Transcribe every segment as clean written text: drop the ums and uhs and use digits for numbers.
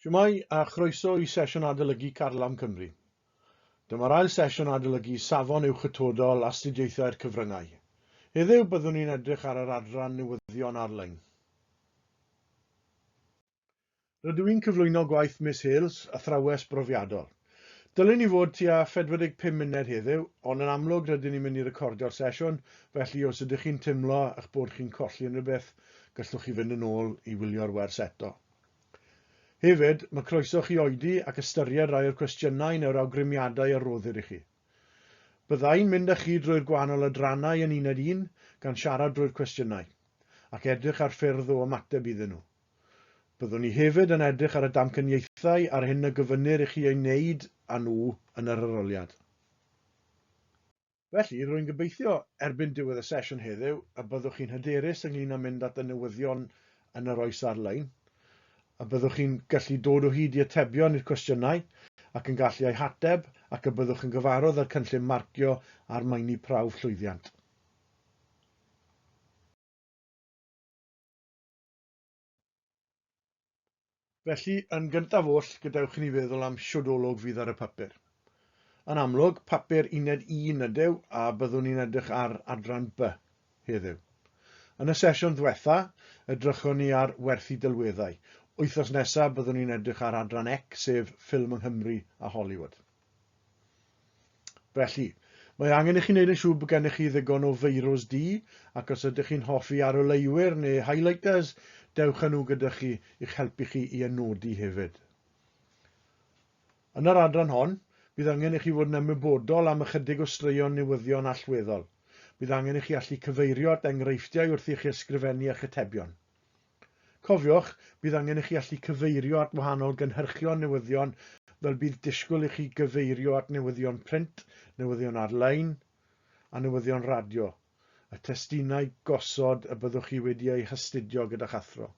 Shwmae a chroeso i sesiwn adolygu Carlam Cymru. Dyma'r ail sesiwn adolygu safon uwch atodol astudiaethau'r cyfryngau. Heddiw byddwn ni'n edrych ar yr adran newyddion ar-lein. Rydw i'n cyflwyno gwaith Miss Hales, athrawes brofiadol. Dylen ni fod tua 45 munud heddiw, ond yn amlwg rydyn ni'n mynd i recordio'r sesiwn, felly os ydych chi'n teimlo eich bod chi'n colli unrhyw beth, gallwch chi fynd yn ôl i wylio'r wers eto. Hefyd, mae croeso chi oedi ac ystyried rhai o'r cwestiynau neu'r awgrymiadau a roddir i chi. Bydda i'n mynd â chi drwy'r gwahanol adrannau yn uned un, gan siarad drwy'r cwestiynau, ac edrych ar ffyrdd o ymateb iddyn nhw. Byddwn ni hefyd yn edrych ar y damcaniaethau a'r hyn y gofynnir i chi ei wneud â nhw yn yr arholiad. Felly, rwy'n gobeithio erbyn diwedd y sesiwn heddiw y byddwch chi'n hyderus ynglŷn â mynd at y newyddion yn yr oes ar-lein, y byddwch chi'n gallu dod o hyd i atebion i'r cwestiynau ac yn gallu eu hateb ac y byddwch yn gyfarwydd â'r cynllun marcio a'r meini prawf llwyddiant. Felly, yn gyntaf oll, gadewch i ni feddwl am shwd olwg fydd ar y papur. Yn amlwg, papur uned 1 ydyw, a byddwn ni'n edrych ar adran B heddiw. Yn y sesiwn ddwetha, edrychon ni ar werthu delweddau. Wythnos nesaf, byddwn ni'n edrych ar adran C, sef ffilm yng Nghymru a Hollywood. Felly, mae angen i chi wneud yn siŵr bod gennych chi ddigon o feiros du, ac os ydych chi'n hoffi aroleuwyr neu highlighters, dewch â nhw gyda chi i'ch helpu chi i anodi hefyd. Yn yr adran hon, bydd angen i chi fod yn ymwybodol am ychydig o straeon newyddion allweddol. Bydd angen i chi allu cyfeirio at enghreifftiau wrth i chi ysgrifennu eich atebion. Cofiwch, bydd angen i chi allu cyfeirio at wahanol gynhyrchion newyddion fel bydd disgwyl i chi gyfeirio at newyddion print, newyddion ar-lein a newyddion radio, y testunau gosod y byddwch chi wedi eu hastudio gyda'ch athro.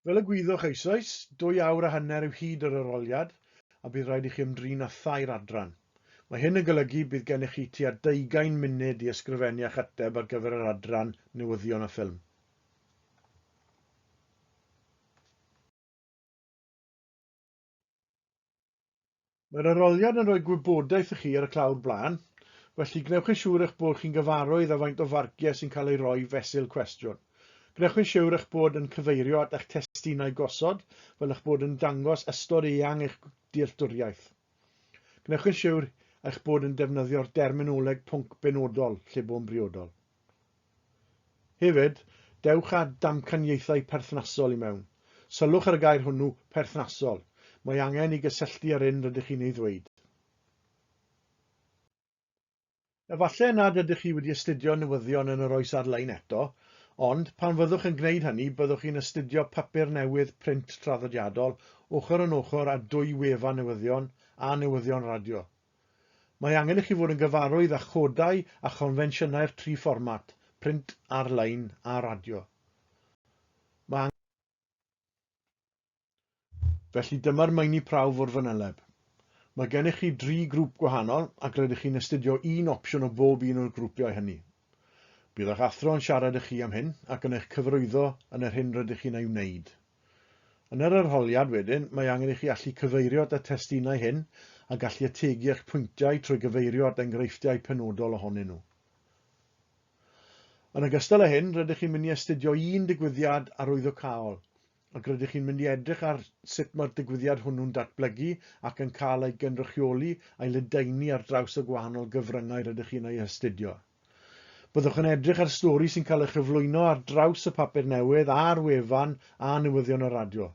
Fel y gwyddoch eisoes, dwy awr a hanner yw hyd yr arholiad, a bydd rhaid i chi ymdrin â thair adran. Mae hyn yn golygu bydd gennych chi tua deugain munud i ysgrifennu a'ch ateb ar gyfer yr adran Newyddion a Ffilm. Mae'r arholiad yn rhoi gwybodaeth i chi ar y clawr blaen, felly gwnewch yn siŵr eich bod chi'n gyfarwydd â faint o farciau sy'n cael eu rhoi fesul cwestiwn. Gwnewch yn siwr eich bod yn cyfeirio at eich testunau gosod, fel eich bod yn dangos ystod eang eich dealltwriaeth. Gwnewch yn siwr eich bod yn defnyddio'r derminoleg pwnc benodol lle bo'n briodol. Hefyd, dewch â damcaniaethau perthnasol i mewn. Sylwch ar y gair hwnnw, perthnasol. Mae angen i gysylltu â'r hyn rydych chi'n ei ddweud. Efallai nad ydych chi wedi astudio newyddion yn yr oes ar-lein eto, ond pan fyddwch yn gwneud hynny byddwch chi'n astudio papur newydd print traddodiadol ochr yn ochr â dwy wefan newyddion a newyddion radio. Mae angen i chi fod yn gyfarwydd â chodau a chonfensiynau'r tri fformat, print, ar-lein a radio. Mae Felly dyma'r meini prawf o'r fanyleb. Mae gennych chi dri grŵp gwahanol ac rydych chi'n astudio un opsiwn o bob un o'r grwpiau hynny. Bydd eich athro yn siarad â chi am hyn ac yn eich cyfarwyddo yn yr hyn rydych chi'n ei wneud. Yn yr arholiad wedyn, mae angen i chi allu cyfeirio at y testunau hyn a gallu ategu eich pwyntiau trwy gyfeirio at enghreifftiau penodol ohonyn nhw. Yn ogystal â hyn, rydych chi'n mynd i astudio un digwyddiad arwyddocaol, ac rydych chi'n mynd i edrych ar sut mae'r digwyddiad hwnnw'n datblygu ac yn cael ei gynrychioli a'i ledaenu ar draws y gwahanol gyfryngau rydych chi'n eu hastudio. Byddwch yn edrych ar stori sy'n cael ei chyflwyno ar draws y papur newydd a'r wefan a newyddion y radio.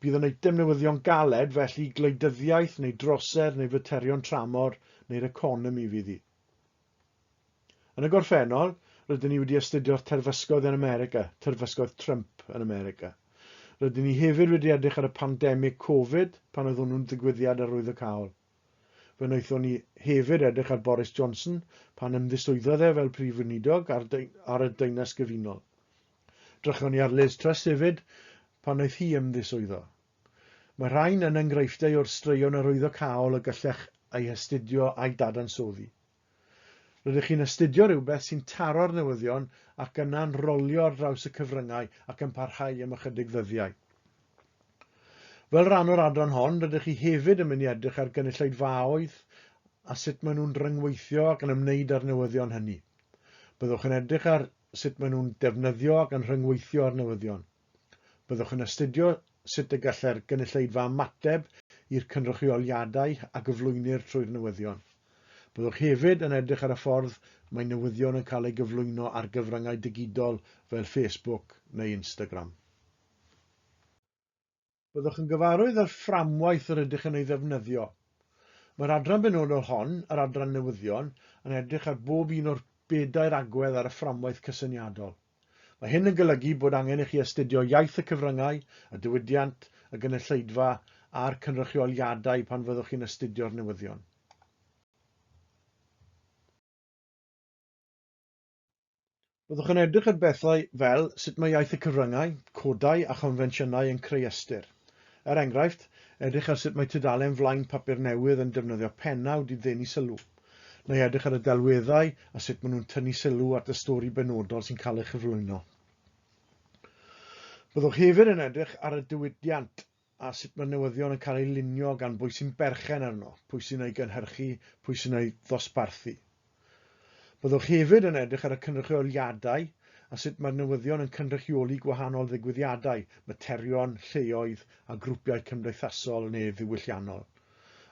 Bydd yn eitem newyddion galed, felly gwleidyddiaeth neu drosedd neu faterion tramor neu'r economi fydd hi. Yn y gorffennol, rydyn ni wedi astudio'r terfysgoedd yn America, terfysgoedd Trump yn America. Rydyn ni hefyd wedi edrych ar y pandemig Covid pan oedd hwnnw'n ddigwyddiad arwyddocaol. Fe wnaethon ni hefyd edrych ar Boris Johnson pan ymddiswyddodd e fel Prif Weinidog ar, ar y Deyrnas Gyfunol. Drychon ni ar Liz Truss hefyd pan wnaeth hi ymddiswyddo. Mae rhain yn enghreifftiau o'r straeon arwyddocaol y gallech eu hastudio a'u dadansoddi. Rydych chi'n astudio rhywbeth sy'n taro'r newyddion ac yna'n rolio ar draws y cyfryngau ac yn parhau am ychydig ddyddiau. Fel rhan o'r adran hon, rydych chi hefyd yn mynd i edrych ar gynulleidfaoedd a sut maen nhw'n rhyngweithio ac yn ymwneud â'r newyddion hynny. Byddwch yn edrych ar sut maen nhw'n defnyddio ac yn rhyngweithio â'r newyddion. Byddwch yn astudio sut y gallai'r gynulleidfa ymateb i'r cynrychioliadau a gyflwynir trwy'r newyddion. Byddwch hefyd yn edrych ar y ffordd mae newyddion yn cael ei gyflwyno ar gyfryngau digidol fel Facebook neu Instagram. Byddwch yn gyfarwydd â'r fframwaith yr ydych yn ei ddefnyddio. Mae'r adran benodol hon, yr adran newyddion, yn edrych ar bob un o'r bedair agwedd ar y fframwaith cysyniadol. Mae hyn yn golygu bod angen i chi astudio iaith y cyfryngau, y diwydiant, y gynulleidfa a'r cynrychioliadau pan fyddwch chi'n astudio'r newyddion. Byddwch yn edrych ar bethau fel sut mae iaith y cyfryngau, codau a chonfensiynau yn creu ystyr. Er enghraifft, edrych ar sut mae tudalen flaen papur newydd yn defnyddio pennawd i ddenu sylw. Neu edrych ar y delweddau a sut maen nhw'n tynnu sylw at y stori benodol sy'n cael ei chyflwyno. Byddwch hefyd yn edrych ar y diwydiant a sut mae'r newyddion yn cael ei lunio gan bwy sy'n berchen arno, pwy sy'n ei gynhyrchu, pwy sy'n ei ddosbarthu. Byddwch hefyd yn edrych ar y cynrychioliadau a sut mae'r newyddion yn cynrychioli gwahanol ddigwyddiadau, materion, lleoedd a grwpiau cymdeithasol neu ddiwylliannol.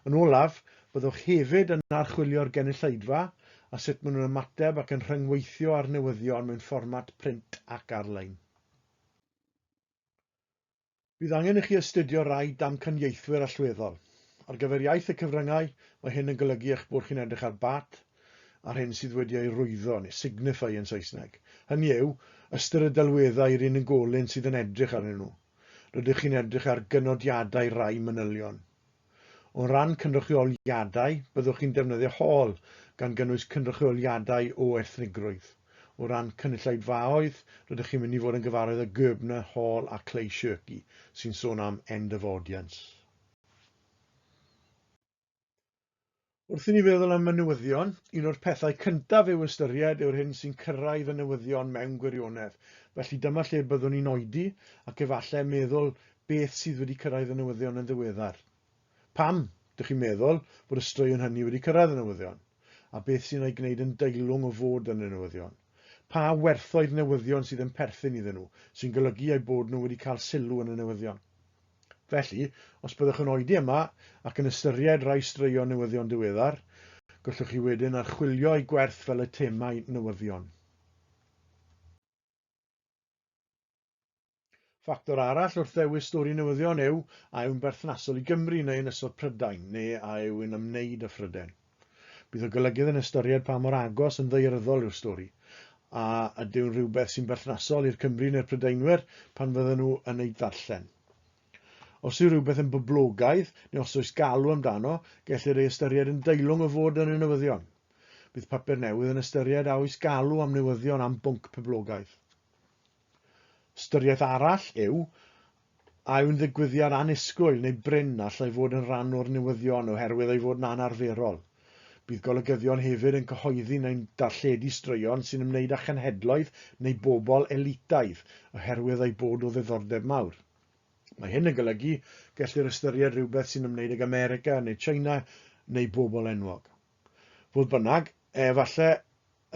Yn olaf, byddwch hefyd yn archwilio'r gynulleidfa a sut maen nhw'n ymateb ac yn rhyngweithio â'r newyddion mewn fformat print ac ar-lein. Bydd angen i chi astudio rai damcaniaethwyr allweddol. Ar gyfer iaith y cyfryngau, mae hyn yn golygu eich bod chi'n edrych ar bat a'r hyn sydd wedi ei rwyddo, neu signify yn Saesneg. Hynny yw, ystyr y delweddau i'r unigolyn sydd yn edrych arnyn nhw. Rydych chi'n edrych ar gynodiadau rai manylion. O ran cynrychioliadau, byddwch chi'n defnyddio haul, gan gynnwys cynrychioliadau o ethnigrwydd. O ran cynulleidfaoedd, rydych chi'n mynd i fod yn gyfarwydd â Gerbner, Hall a Clay Shirky, sy'n sôn am end of audience. Wrth i ni feddwl am y newyddion, un o'r pethau cyntaf i'w ystyried yw'r hyn sy'n cyrraedd y newyddion mewn gwirionedd. Felly dyma lle byddwn ni'n oedi ac efallai meddwl beth sydd wedi cyrraedd y newyddion yn ddiweddar. Pam, dych chi'n meddwl, bod y straeon hynny wedi cyrraedd y newyddion? A beth sy'n eu gwneud yn deilwng o fod yn y newyddion? Pa werthoedd newyddion sydd yn perthyn iddyn nhw, sy'n golygu eu bod nhw wedi cael sylw yn y newyddion? Felly, os byddwch yn oedi yma ac yn ystyried rhai straeon newyddion diweddar, gallwch chi wedyn archwilio eu gwerth fel eitemau newyddion. Ffactor arall wrth ddewis stori newyddion yw a yw'n berthnasol i Gymru neu Ynysoedd Prydain, neu a yw'n ymwneud â Phrydain. Bydd y golygydd yn ystyried pa mor agos yn ddaearyddol yw'r stori, a ydyw'n rhywbeth sy'n berthnasol i'r Cymry neu'r Prydeinwyr pan fydden nhw yn ei ddarllen. Os yw rhywbeth yn boblogaidd, neu os oes galw amdano, gellir ei ystyried yn deilwng o fod yn y newyddion. Bydd papur newydd yn ystyried a oes galw am newyddion am bwnc poblogaidd. Ystyriaeth arall yw a yw'n ddigwyddiad annisgwyl neu brin a allai fod yn rhan o'r newyddion oherwydd ei fod yn anarferol. Bydd golygyddion hefyd yn cyhoeddi neu'n darlledu straeon sy'n ymwneud â chenhedloedd neu bobl elitaidd oherwydd eu bod o ddiddordeb mawr. Mae hyn yn golygu gellir ystyried rhywbeth sy'n ymwneud ag America neu China neu bobl enwog. Fodd bynnag, efallai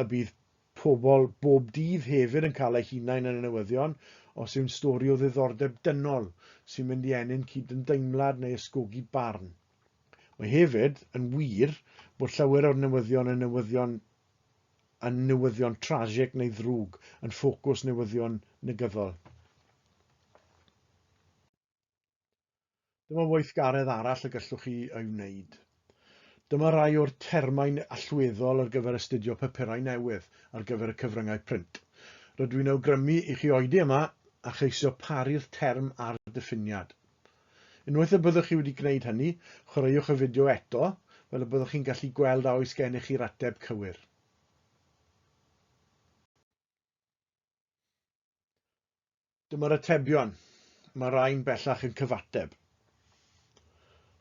y bydd pobl bob dydd hefyd yn cael eu hunain yn y newyddion os yw'n stori o ddiddordeb dynol sy'n mynd i ennyn cydymdeimlad neu ysgogi barn. Mae hefyd yn wir bod llawer o'r newyddion yn newyddion yn newyddion tragic neu ddrwg, yn ffocws newyddion negyddol. Dyma weithgaredd arall y gallwch chi ei wneud. Dyma rai o'r termau allweddol ar gyfer astudio papurau newydd ar gyfer y cyfryngau print. Rydw i'n awgrymu i chi oedi yma a cheisio paru'r term a'r diffiniad. Unwaith y byddwch chi wedi gwneud hynny, chwaraewch y fideo eto, fel y byddwch chi'n gallu gweld a oes gennych chi'r ateb cywir. Dyma'r atebion. Mae rhain bellach yn cyfateb.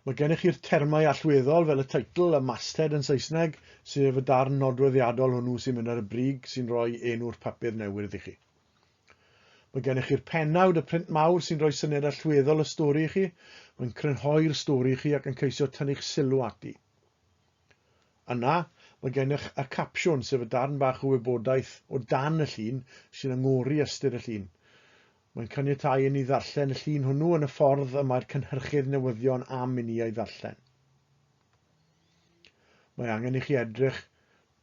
Mae gennych chi'r termau allweddol fel y teitl, y masthead yn Saesneg, sef y darn nodweddiadol hwnnw sy'n mynd ar y brig sy'n rhoi enw'r papur newydd i chi. Mae gennych chi'r pennawd, y print mawr sy'n rhoi syniad allweddol y stori i chi. Mae'n crynhoi'r stori i chi ac yn ceisio tynnu'ch sylw ati. Yna, mae gennych y capsiwn, sef y darn bach o wybodaeth o dan y llun sy'n angori ystyr y llun. Mae'n caniatáu i ni ddarllen y llun hwnnw yn y ffordd y mae'r cynhyrchydd newyddion am i ni ei ddarllen. Mae angen i chi edrych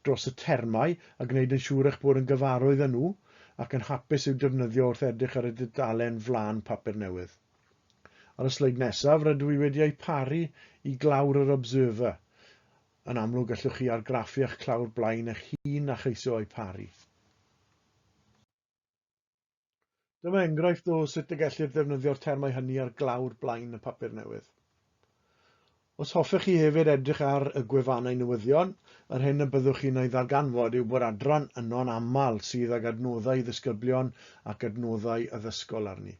dros y termau a gwneud yn siŵr eich bod yn gyfarwydd â nhw ac yn hapus i'w defnyddio wrth edrych ar y dudalen flaen papur newydd. Ar y sleid nesaf, rydw i wedi eu paru i glawr yr Observer. Yn amlwg, gallwch chi argraffu eich clawr blaen eich hun a cheisio eu paru. Dyma enghraifft o sut y gellir defnyddio'r termau hynny ar glawr blaen y papur newydd. Os hoffech chi hefyd edrych ar y gwefannau newyddion, yr hyn y byddwch chi'n ei ddarganfod yw bod adran yno'n aml sydd ag adnoddau i ddisgyblion ac adnoddau addysgol arni.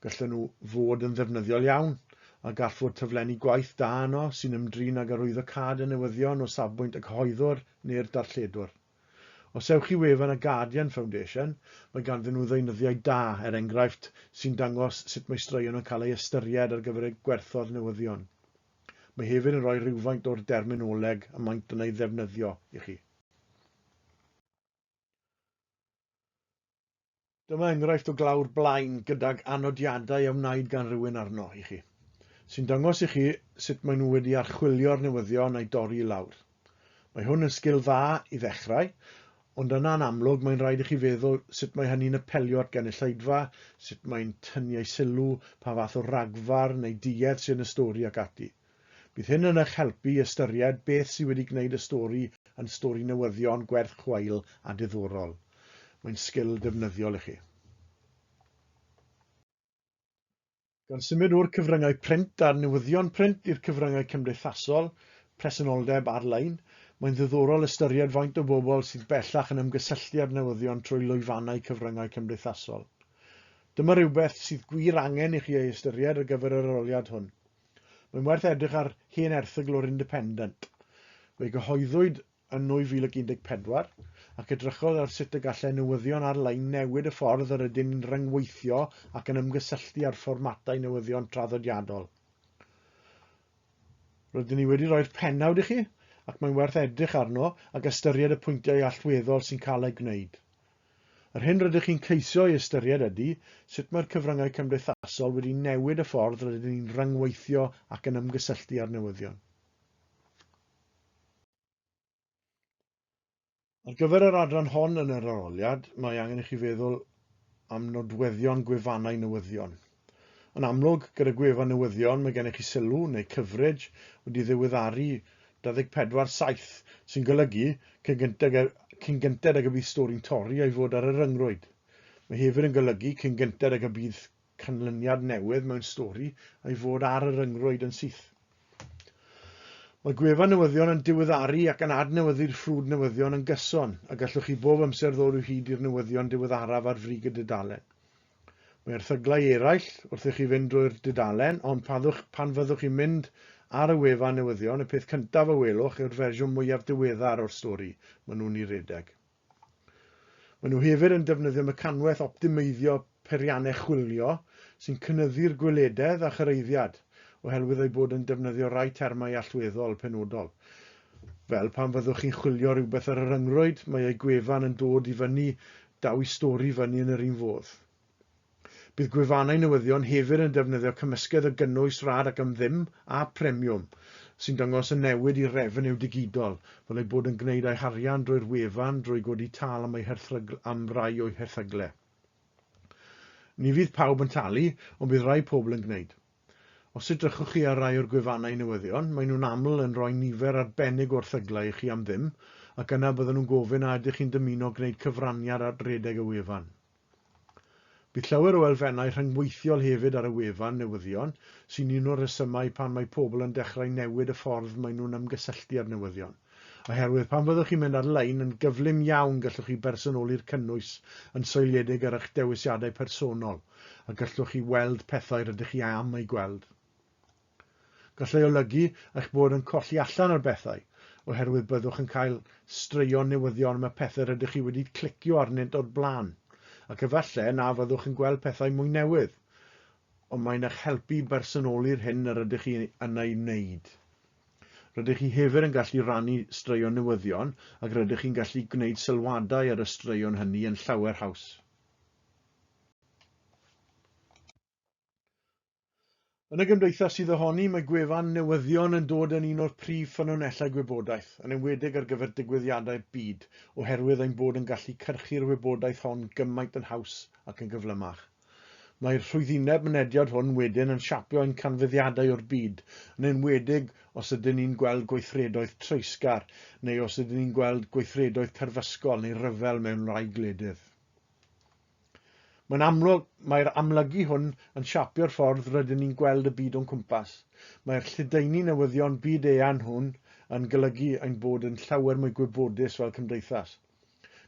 Gallen nhw fod yn ddefnyddiol iawn, a gall fod taflenni gwaith da yno sy'n ymdrin ag arwyddocâd y newyddion o safbwynt y cyhoeddwr neu'r darlledwr. Os ewch i wefan y Guardian Foundation, mae ganddyn nhw ddeunyddiau da, er enghraifft, sy'n dangos sut mae straeon yn cael eu ystyried ar gyfer eu gwerthoedd newyddion. Mae hefyd yn rhoi rhywfaint o'r derminoleg y maent yn ei ddefnyddio i chi. Dyma enghraifft o glawr blaen gydag anodiadau a wnaed gan rywun arno i chi, sy'n dangos i chi sut maen nhw wedi archwilio'r newyddion a'i dorri i lawr. Mae hwn yn sgil dda i ddechrau, ond yna yn amlwg mae'n rhaid i chi feddwl sut mae hynny'n apelio at gynulleidfa, sut mae'n tynnu ei sylw, pa fath o ragfarn neu duedd sydd yn y stori ac ati. Bydd hyn yn eich helpu i ystyried beth sydd wedi gwneud y stori yn stori newyddion gwerth chweil a diddorol. Mae'n sgil defnyddiol i chi. Gan symud o'r cyfryngau print a'r newyddion print i'r cyfryngau cymdeithasol, presenoldeb ar-lein, mae'n ddiddorol ystyried faint o bobl sydd bellach yn ymgysylltu â'r newyddion trwy lwyfannau cyfryngau cymdeithasol. Dyma rywbeth sydd gwir angen i chi ei ystyried ar gyfer yr arholiad hwn. Mae'n werth edrych ar hen erthygl o'r Independent. Fe'i gyhoeddwyd yn 2014 ac edrychodd ar sut y gallai newyddion ar-lein newid y ffordd yr ydyn ni'n rhyngweithio ac yn ymgysylltu â'r fformatau newyddion traddodiadol. Rydyn ni wedi rhoi'r pennawd i chi ac mae'n werth edrych arno ac ystyried y pwyntiau allweddol sy'n cael eu gwneud. Yr hyn rydych chi'n ceisio ei ystyried ydy sut mae'r cyfryngau cymdeithasol wedi newid y ffordd rydyn ni'n rhyngweithio ac yn ymgysylltu â'r newyddion. Ar gyfer yr adran hon yn yr arholiad, mae angen i chi feddwl am nodweddion gwefannau newyddion. Yn amlwg, gyda gwefan newyddion, mae gennych chi sylw, neu coverage, wedi ddiweddaru 24/7, sy'n golygu, cyn gynted, cyn gynted ag y bydd stori'n torri a'i fod ar y ryngrwyd. Mae hefyd yn golygu, cyn gynted ag y bydd canlyniad newydd mewn stori a'i fod ar y ryngrwyd yn syth. Mae gwefan newyddion yn diweddaru ac yn adnewyddu'r ffrwd newyddion yn gyson, a gallwch chi bob amser ddod o hyd i'r newyddion diweddaraf ar frig y dudalen. Mae erthyglau eraill wrth i chi fynd drwy'r dudalen, ond paddwch, pan fyddwch chi'n mynd ar y wefan newyddion, y peth cyntaf a welwch yw'r fersiwn mwyaf diweddar o'r stori maen nhw'n ei redeg. Maen nhw hefyd yn defnyddio mecanwaith optimeiddio peiriannau chwilio sy'n cynyddu'r gwelededd a chyrhaeddiad, oherwydd eu bod yn defnyddio rhai termau allweddol penodol. Fel pan fyddwch chi'n chwilio rhywbeth ar y ryngrwyd, mae eu gwefan yn dod i fyny, daw i stori fyny yn yr un fodd. Bydd gwefannau newyddion hefyd yn defnyddio cymysgedd o gynnwys rhad ac am ddim a premiwm, sy'n dangos y newid i refeniw digidol, fel eu bod yn gwneud eu harian drwy'r wefan drwy godi tâl am eu herthygl am rai o'u herthygle. Ni fydd pawb yn talu, ond bydd rhai pobl yn gwneud. Os edrychwch chi ar rai o'r gwefannau newyddion, maen nhw'n aml yn rhoi nifer arbennig o erthyglau i chi am ddim, ac yna bydden nhw'n gofyn a ydych chi'n dymuno gwneud cyfraniad at redeg y wefan. Bydd llawer o elfennau rhyngweithiol hefyd ar y wefan newyddion, sy'n un o'r rhesymau pan mae pobl yn dechrau newid y ffordd maen nhw'n ymgysylltu â'r newyddion. Oherwydd pan fyddwch chi'n mynd ar-lein yn gyflym iawn gallwch chi bersonoli'r cynnwys yn seiliedig ar eich dewisiadau personol, a gallwch chi weld pethau rydych chi am eu gweld. Gallai olygu eich bod yn colli allan ar bethau, oherwydd byddwch yn cael straeon newyddion am y pethau rydych chi wedi clicio arnynt o'r blaen, ac efallai na fyddwch yn gweld pethau mwy newydd, ond mae'n eich helpu i bersonoli'r hyn yr ydych chi yn ei wneud. Rydych chi hefyd yn gallu rhannu straeon newyddion ac rydych chi'n gallu gwneud sylwadau ar y straeon hynny yn llawer haws. Yn y gymdeithas sydd ohoni, mae gwefan newyddion yn dod yn un o'r prif ffynonellau gwybodaeth, yn enwedig ar gyfer digwyddiadau'r byd, oherwydd ein bod yn gallu cyrchu'r wybodaeth hon gymaint yn haws ac yn gyflymach. Mae'r rhwyddineb mynediad hwn wedyn yn siapio ein canfyddiadau o'r byd, yn enwedig os ydyn ni'n gweld gweithredoedd treisgar neu os ydyn ni'n gweld gweithredoedd terfysgol neu ryfel mewn rhai gwledydd. Mae'n amlwg, mae'r amlygu hwn yn siapio'r ffordd rydyn ni'n gweld y byd o'n cwmpas. Mae'r lledaenu newyddion byd-eang hwn yn golygu ein bod yn llawer mwy gwybodus fel cymdeithas.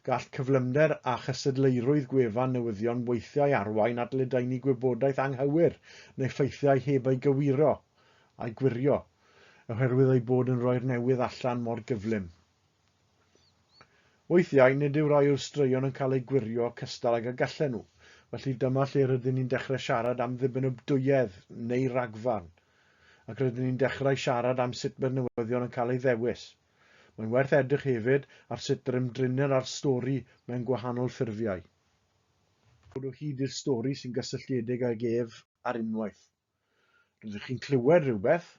Gall cyflymder a chystadleurwydd gwefan newyddion weithiau arwain at ledaenu gwybodaeth anghywir neu ffeithiau heb ei gywiro, a'i gwirio, oherwydd eu bod yn rhoi'r newydd allan mor gyflym. Weithiau, nid yw rhai o'r straeon yn cael eu gwirio cystal ag y gallen nhw, felly dyma lle rydyn ni'n dechrau siarad am ddibynadwyedd neu ragfarn, ac rydyn ni'n dechrau siarad am sut mae'r newyddion yn cael ei ddewis. Mae'n werth edrych hefyd ar sut yr ymdrinnir â'r stori mewn gwahanol ffurfiau. Dod o hyd i'r stori sy'n gysylltiedig ag ef ar unwaith. Rydych chi'n clywed rhywbeth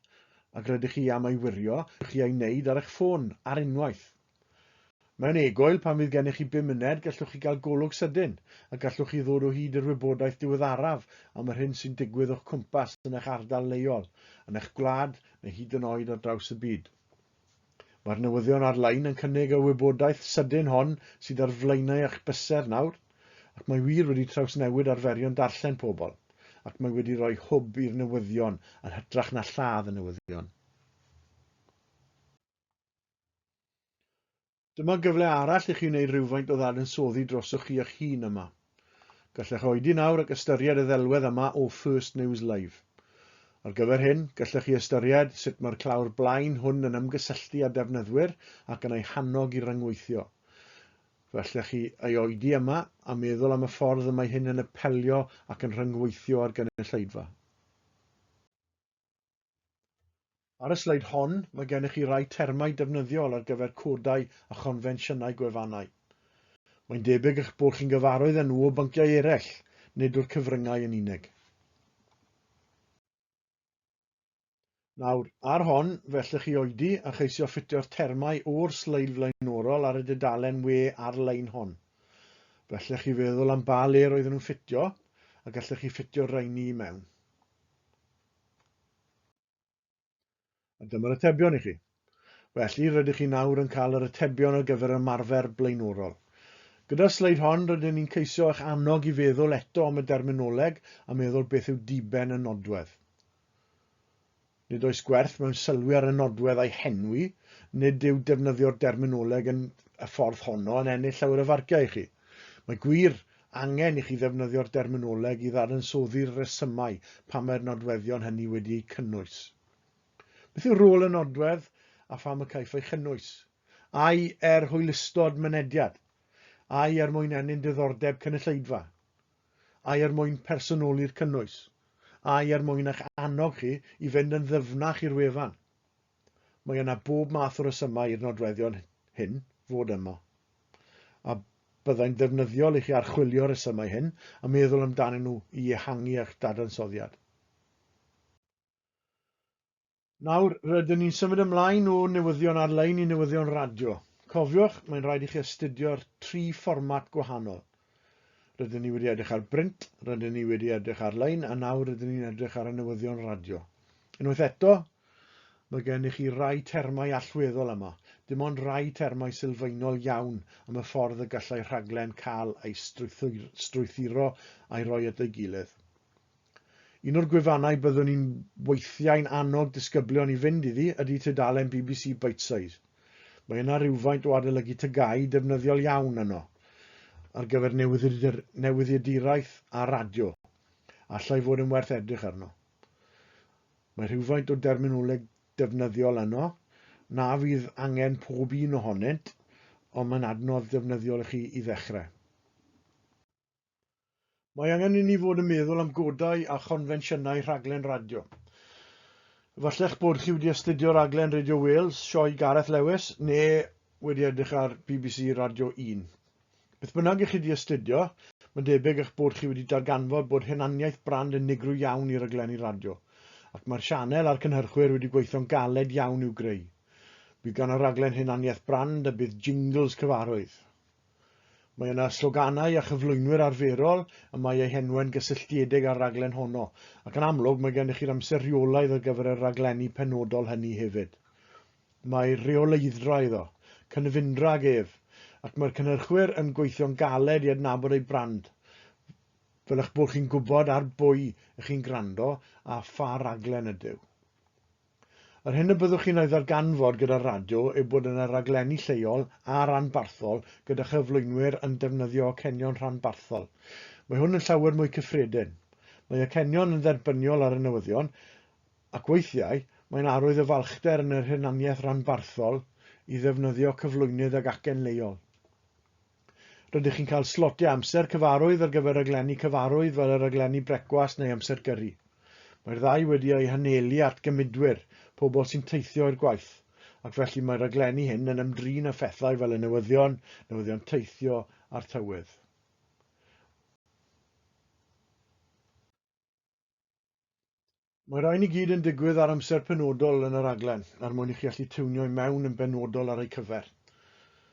ac rydych chi am ei wirio, chi ei wneud ar eich ffôn, ar unwaith. Mewn egwyl, pan fydd gennych chi bum muned, gallwch chi gael golwg sydyn, a gallwch chi ddod o hyd i'r wybodaeth diweddaraf am yr hyn sy'n digwydd o'ch cwmpas yn eich ardal leol, yn eich gwlad neu hyd yn oed ar draws y byd. Mae'r newyddion ar-lein yn cynnig y wybodaeth sydyn hon sydd ar flaenau eich bysedd nawr, ac mae wir wedi trawsnewid arferion darllen pobl, ac mae wedi rhoi hwb i'r newyddion yn hytrach na lladd y newyddion. Dyma gyfle arall i chi wneud rhywfaint o ddadansoddi drosoch chi eich hun yma. Gallech oedi nawr ac ystyried y ddelwedd yma o First News Live. Ar gyfer hyn, gallech chi ystyried sut mae'r clawr blaen hwn yn ymgysylltu â defnyddwyr ac yn eu hannog i ryngweithio. Fe allech chi ei oedi yma a meddwl am y ffordd y mae hyn yn apelio ac yn rhyngweithio â'r gynulleidfa. Ar y sleid hon, mae gennych chi rai termau defnyddiol ar gyfer codau a chonfensiynau gwefannau. Mae'n debyg eich bod chi'n gyfarwydd â nhw o bynciau eraill, nid o'r cyfryngau yn unig. Nawr, ar hon, fe allech chi oedi a cheisio ffitio'r termau o'r sleid flaenorol ar y dudalen we ar-lein hon. Fe allech chi feddwl am ba le roedden nhw'n ffitio, a gallech chi ffitio'r rheini i mewn. A dyma'r atebion i chi. Felly, rydych chi nawr yn cael yr atebion ar gyfer yr ymarfer blaenorol. Gyda'r sleid hon, rydyn ni'n ceisio eich annog i feddwl eto am y derminoleg a meddwl beth yw diben y nodwedd. Nid oes gwerth mewn sylwi ar y nodwedd a'i henwi, nid yw defnyddio'r derminoleg yn y ffordd honno yn ennill llawer o farciau i chi. Mae gwir angen i chi ddefnyddio'r derminoleg i ddadansoddi'r rhesymau pam mae'r nodweddion hynny wedi eu cynnwys. Beth yw rôl y nodwedd a pham y caiff ei chynnwys? Ai er hwylustod mynediad? Ai er mwyn ennyn diddordeb cynulleidfa? Ai er mwyn personoli'r cynnwys? Ai er mwyn eich annog chi i fynd yn ddyfnach i'r wefan? Mae yna bob math o resymau i'r nodweddion hyn fod yma. A Byddai'n ddefnyddiol i chi archwilio'r rhesymau hyn a meddwl amdanyn nhw i ehangu eich dadansoddiad. Nawr, rydyn ni'n symud ymlaen o newyddion ar-lein i newyddion radio. Cofiwch, mae'n rhaid i chi astudio'r tri fformat gwahanol. Rydyn ni wedi edrych ar brint, rydyn ni wedi edrych ar-lein, a nawr rydyn ni'n edrych ar y newyddion radio. Unwaith eto, Mae gennych chi rai termau allweddol yma, dim ond rai termau sylfaenol iawn am y ffordd y gallai rhaglen cael ei strwythuro a'i roi at ei gilydd. Un o'r gwefannau byddwn ni'n weithiau'n annog disgyblion i fynd iddi ydy tudalen BBC Bitesize. Mae yna rywfaint o adolygu TGAU defnyddiol iawn yno ar gyfer newyddiaduraeth a radio. Allai fod yn werth edrych arno. Mae rhywfaint o derminoleg defnyddiol yno, na fydd angen pob un ohonynt, ond mae'n adnodd defnyddiol i chi i ddechrau. Mae angen i ni fod yn meddwl am godau a chonfensiynau rhaglen radio. Efallai'ch bod chi wedi astudio raglen Radio Wales, sioe Gareth Lewis, neu wedi edrych ar BBC Radio 1. Beth bynnag i chi wedi astudio, mae'n debyg eich bod chi wedi darganfod bod hunaniaeth brand unigryw iawn i raglenni radio, ac mae'r sianel a'r cynhyrchwyr wedi gweithio'n galed iawn i'w greu. Bydd gan y raglen hunaniaeth brand a bydd jingles cyfarwydd. Mae yna sloganau a chyflwynwyr arferol y mae eu henwau'n gysylltiedig â'r raglen honno, ac yn amlwg mae gennych chi'r amser rheolaidd ar gyfer y rhaglenni penodol hynny hefyd. Mae rheoleidd-dra iddo, cynefindra ag ef, ac mae'r cynhyrchwyr yn gweithio'n galed i adnabod eu brand, fel eich bod chi'n gwybod ar bwy ych chi'n gwrando a pha raglen ydyw. Yr hyn y byddwch chi'n ei ddarganfod gyda'r radio yw bod yna raglenni lleol a rhanbarthol gyda chyflwynwyr yn defnyddio acenion rhanbarthol. Mae hwn yn llawer mwy cyffredin. Mae acenion yn dderbyniol ar y newyddion, ac weithiau, mae'n arwydd o falchder yn yr hunaniaeth ranbarthol i ddefnyddio cyflwynydd ag acen leol. Rydych chi'n cael slotiau amser cyfarwydd ar gyfer rhaglenni cyfarwydd fel y rhaglenni brecwast neu amser gyrru. Mae'r ddau wedi eu hanelu at gymudwyr, pobl sy'n teithio i'r gwaith, ac felly mae'r rhaglenni hyn yn ymdrin â phethau fel y newyddion, newyddion teithio a'r tywydd. Mae rhain i gyd yn digwydd ar amser penodol yn y rhaglen, er mwyn i chi allu tiwnio i mewn yn benodol ar eu cyfer.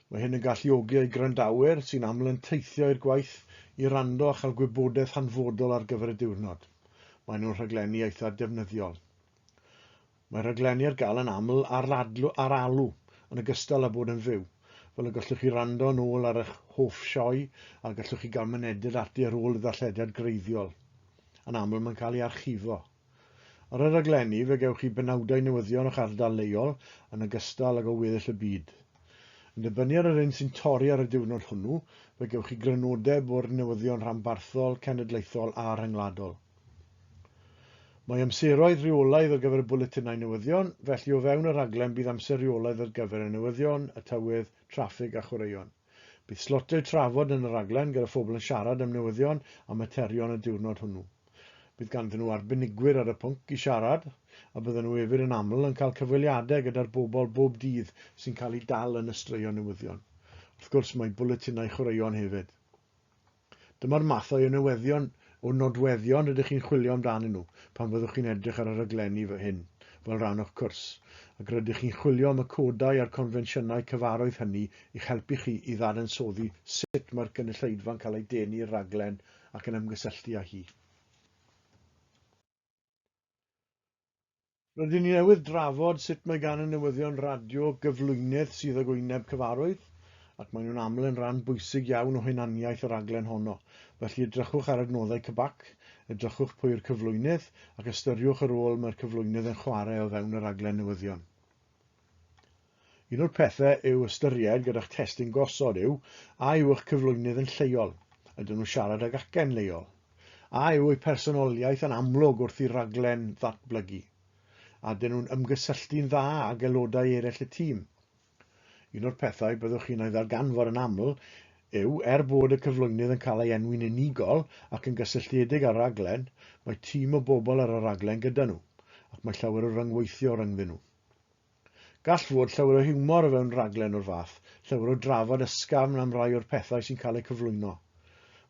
Mae hyn yn galluogi eu gwrandawyr, sy'n aml yn teithio i'r gwaith, i wrando a chael gwybodaeth hanfodol ar gyfer y diwrnod. Maen nhw'n rhaglenni eitha defnyddiol. Mae rhaglenni ar gael yn aml ar, ar alw, yn ogystal â bod yn fyw, fel y gallwch chi wrando yn ôl ar eich hoff sioe a gallwch chi gael mynediad ati ar ôl y ddarllediad gwreiddiol. Yn aml mae'n cael ei archifo. Ar y rhaglenni fe gewch chi benawdau newyddion o'ch ardal leol yn ogystal ag o weddill y byd. Yn dibynnu ar yr hyn sy'n torri ar y diwrnod hwnnw, fe gewch chi grynodeb o'r newyddion rhanbarthol, cenedlaethol a rhyngwladol. Mae amseroedd rheolaidd ar gyfer y bwletinau newyddion, felly o fewn y rhaglen bydd amser rheolaidd ar gyfer y newyddion, y tywydd, traffig a chwaraeon. Bydd slotiau trafod yn y rhaglen gyda phobl yn siarad am newyddion a materion y diwrnod hwnnw. Bydd ganddyn nhw arbenigwyr ar y pwnc i siarad, a bydden nhw hefyd yn aml yn cael cyfweliadau gyda'r bobl bob dydd sy'n cael eu dal yn y straeon newyddion. Wrth gwrs, mae bwletinau chwaraeon hefyd. Dyma'r mathau o newyddion, o nodweddion rydych chi'n chwilio amdanyn nhw pan fyddwch chi'n edrych ar y rhaglenni hyn fel rhan o'ch cwrs, ac rydych chi'n chwilio am y codau a'r confensiynau cyfarwydd hynny i'ch helpu chi i ddadansoddi sut mae'r gynulleidfa'n cael ei denu i'r rhaglen ac yn ymgysylltu â hi. Rydyn ni newydd drafod sut mae gan y newyddion radio gyflwynydd sydd ag wyneb cyfarwydd, ac maen nhw'n aml yn rhan bwysig iawn o hunaniaeth y rhaglen honno. Felly edrychwch ar adnoddau CBAC, edrychwch pwy yw'r cyflwynydd, ac ystyriwch y rôl mae'r cyflwynydd yn chwarae o fewn y rhaglen newyddion. Un o'r pethau i'w ystyried gyda'ch testun gosod yw a yw eich cyflwynydd yn lleol, ydyn nhw'n siarad ag acen leol? A yw eu personoliaeth yn amlwg wrth i'r rhaglen ddatblygu? A ydyn nhw'n ymgysylltu'n dda ag aelodau eraill y tîm? Un o'r pethau byddwch chi'n ei ddarganfod yn aml yw, er bod y cyflwynydd yn cael ei enwi'n unigol ac yn gysylltiedig â'r rhaglen, mae tîm o bobl ar y rhaglen gyda nhw, ac mae llawer o ryngweithio rhyngddyn nhw. Gall fod llawer o hiwmor o fewn rhaglen o'r fath, llawer o drafod ysgafn am rai o'r pethau sy'n cael eu cyflwyno.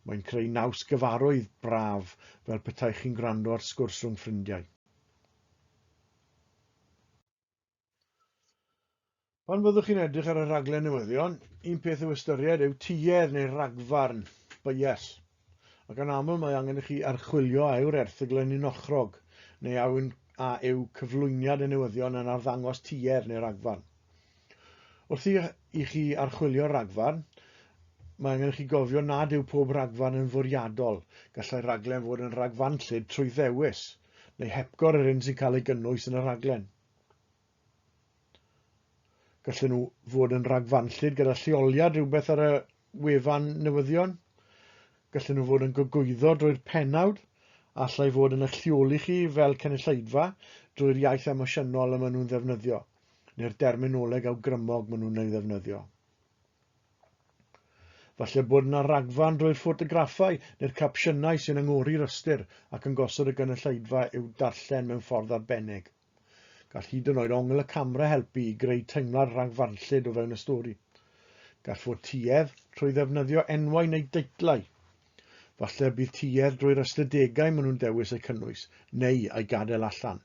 Mae'n creu naws gyfarwydd, braf, fel petai chi'n gwrando ar sgwrs rhwng ffrindiau. Pan fyddwch chi'n edrych ar y rhaglen newyddion, un peth i'w ystyried yw tuedd neu ragfarn, bias. Ac yn aml mae angen i chi archwilio a yw'r erthygl yn unochrog, neu a yw'n a yw cyflwyniad y newyddion yn arddangos tuedd neu ragfarn. Wrth i, i chi archwilio'r ragfarn, mae angen i chi gofio nad yw pob ragfarn yn fwriadol. Gallai raglen fod yn ragfarnllyd trwy ddewis, neu hepgor yr hyn sy'n cael ei gynnwys yn y rhaglen. Gallen nhw fod yn ragfarnllyd gyda lleoliad rhywbeth ar y wefan newyddion. Gallen nhw fod yn gogwyddo drwy'r pennawd Allai fod yn eich lleoli chi fel cynulleidfa drwy'r iaith emosiynol y maen nhw'n ddefnyddio, neu'r derminoleg awgrymog maen nhw'n ei ddefnyddio. Falle bod yna ragfarn drwy'r ffotograffau neu'r capsiynau sy'n angori'r ystyr ac yn gosod y gynulleidfa i'w darllen mewn ffordd arbennig. Gall hyd yn oed ongl y camera helpu i greu teimlad rhagfarnllyd o fewn y stori. Gall fod tuedd trwy ddefnyddio enwau neu deitlau. Falle bydd tuedd drwy'r ystadegau maen nhw'n dewis eu cynnwys, neu eu gadael allan.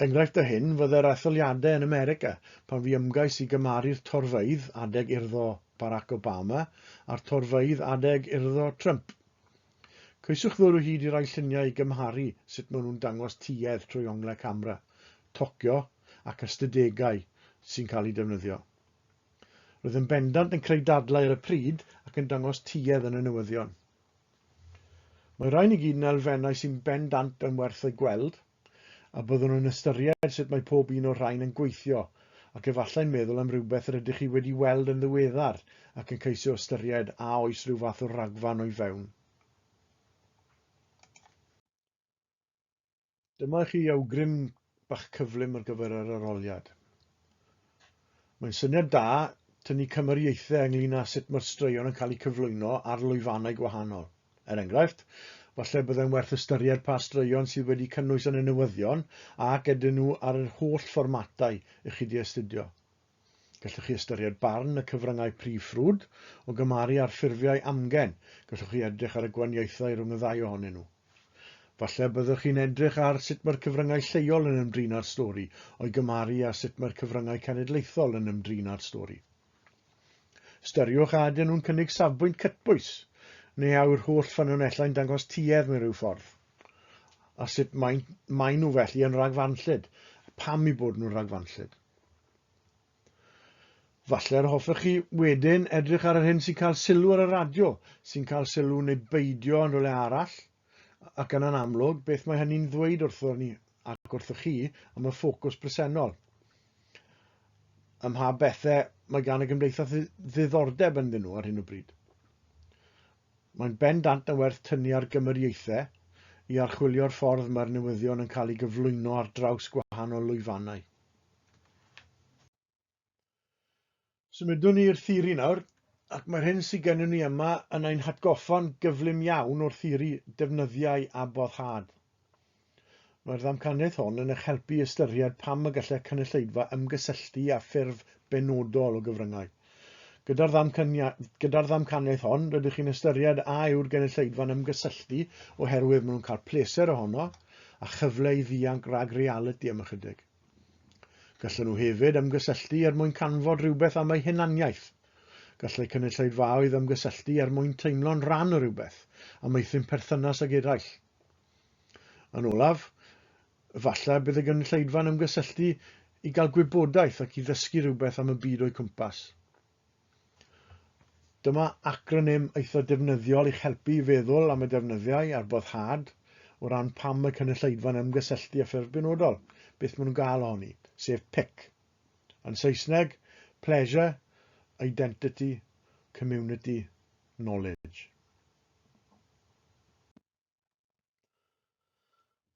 Enghraifft o hyn fydde'r etholiadau yn America, pan fu ymgais i gymharu'r torfeydd adeg urddo Barack Obama a'r torfeydd adeg urddo Trump. Ceisiwch ddod o hyd i rai lluniau i gymharu sut maen nhw'n dangos tuedd trwy onglau camera, tocio ac ystadegau sy'n cael eu defnyddio. Roedd yn bendant yn creu dadlau ar y pryd ac yn dangos tuedd yn y newyddion. Mae rhain i gyd yn elfennau sy'n bendant yn werth eu gweld, a byddwn yn ystyried sut mae pob un o'r rhain yn gweithio ac efallai'n meddwl am rywbeth yr ydych chi wedi weld yn ddiweddar ac yn ceisio ystyried a oes rhyw fath o ragfarn o'i fewn. Dyma i chi awgrym bach cyflym ar gyfer yr arholiad. Mae'n syniad da tynnu cymariaethau ynglŷn â sut mae'r straeon yn cael eu cyflwyno ar lwyfannau gwahanol. Er enghraifft, falle byddai'n werth ystyried pa straeon sydd wedi cynnwys yn y newyddion ac ydyn nhw ar yr holl fformatau i chi 'di astudio. Gallwch chi ystyried barn y cyfryngau prif ffrwd o gymharu â'r ffurfiau amgen, gallwch chi edrych ar y gwahaniaethau rhwng y ddau ohonyn nhw. Falle byddwch chi'n edrych ar sut mae'r cyfryngau lleol yn ymdrin â'r stori o'i gymharu â sut mae'r cyfryngau cenedlaethol yn ymdrin â'r stori. Ystyriwch a ydyn nhw'n cynnig safbwynt cytbwys, neu a yw'r holl ffynonellau'n dangos tuedd mewn rhyw ffordd, a sut maen, maen nhw felly yn ragfarnllyd, a pam eu bod nhw'n ragfarnllyd. Falle yr hoffech chi wedyn edrych ar yr hyn sy'n cael sylw ar y radio, sy'n cael sylw neu beidio yn rhywle arall, ac yna'n amlwg beth mae hynny'n ddweud wrtho ni ac wrthoch chi am y ffocws presennol. Ym mha bethau mae gan y gymdeithas ddiddordeb ynddyn nhw ar hyn o bryd. Mae'n bendant yn werth tynnu ar gymariaethau i archwilio'r ffordd mae'r newyddion yn cael ei gyflwyno ar draws gwahanol lwyfannau. Symudwn ni i'r theori nawr, ac mae'r hyn sydd gennym ni yma yn ein hatgoffa'n gyflym iawn o'r theori defnyddiau a boddhad. Mae'r ddamcaniaeth hon yn eich helpu i ystyried pam y gallai cynulleidfa ymgysylltu â ffurf benodol o gyfryngau. Gyda'r gyda'r ddamcaniaeth hon, rydych chi'n ystyried a yw'r gynulleidfa'n ymgysylltu oherwydd maen nhw'n cael pleser ohono a chyfle i ddianc rhag realiti am ychydig. Gallan nhw hefyd ymgysylltu er mwyn canfod rhywbeth am eu hunaniaeth. Gallai cynulleidfaoedd ymgysylltu er mwyn teimlo'n rhan o rywbeth, a meithrin perthynas ag eraill. Yn olaf, efallai bydd y gynulleidfa'n ymgysylltu i gael gwybodaeth ac i ddysgu rhywbeth am y byd o'u cwmpas. Dyma acronym eitha defnyddiol i'ch helpu i feddwl am y defnyddiau a'r boddhad o ran pam mae cynulleidfa'n ymgysylltu â ffurf benodol, beth maen nhw'n gael ohoni, sef PIC. Yn Saesneg, Pleasure, Identity, Community, Knowledge.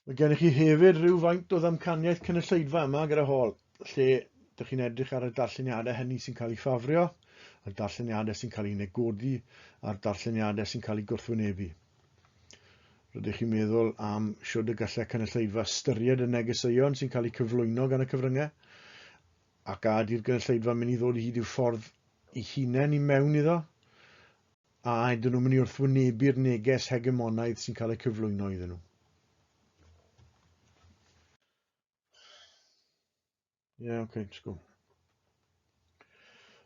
Mae gennych chi hefyd rhywfaint o ddamcaniaeth cynulleidfa yma gyda hol, lle dych chi'n edrych ar y darlleniadau hynny sy'n cael eu ffafrio, y darlleniadau sy'n cael eu negodi, a'r darlleniadau sy'n cael eu gwrthwynebu. Rydych chi'n meddwl am siwd y gallai cynulleidfa ystyried y negeseuon sy'n cael eu cyflwyno gan y cyfryngau, ac a ydy'r gynulleidfa yn mynd i ddod o hyd i'w ffordd ei hunain i mewn iddo, A ydyn nhw'n mynd i wrthwynebu'r neges hegemonaidd sy'n cael ei cyflwyno iddyn nhw? Ie, yeah, okay, let's go.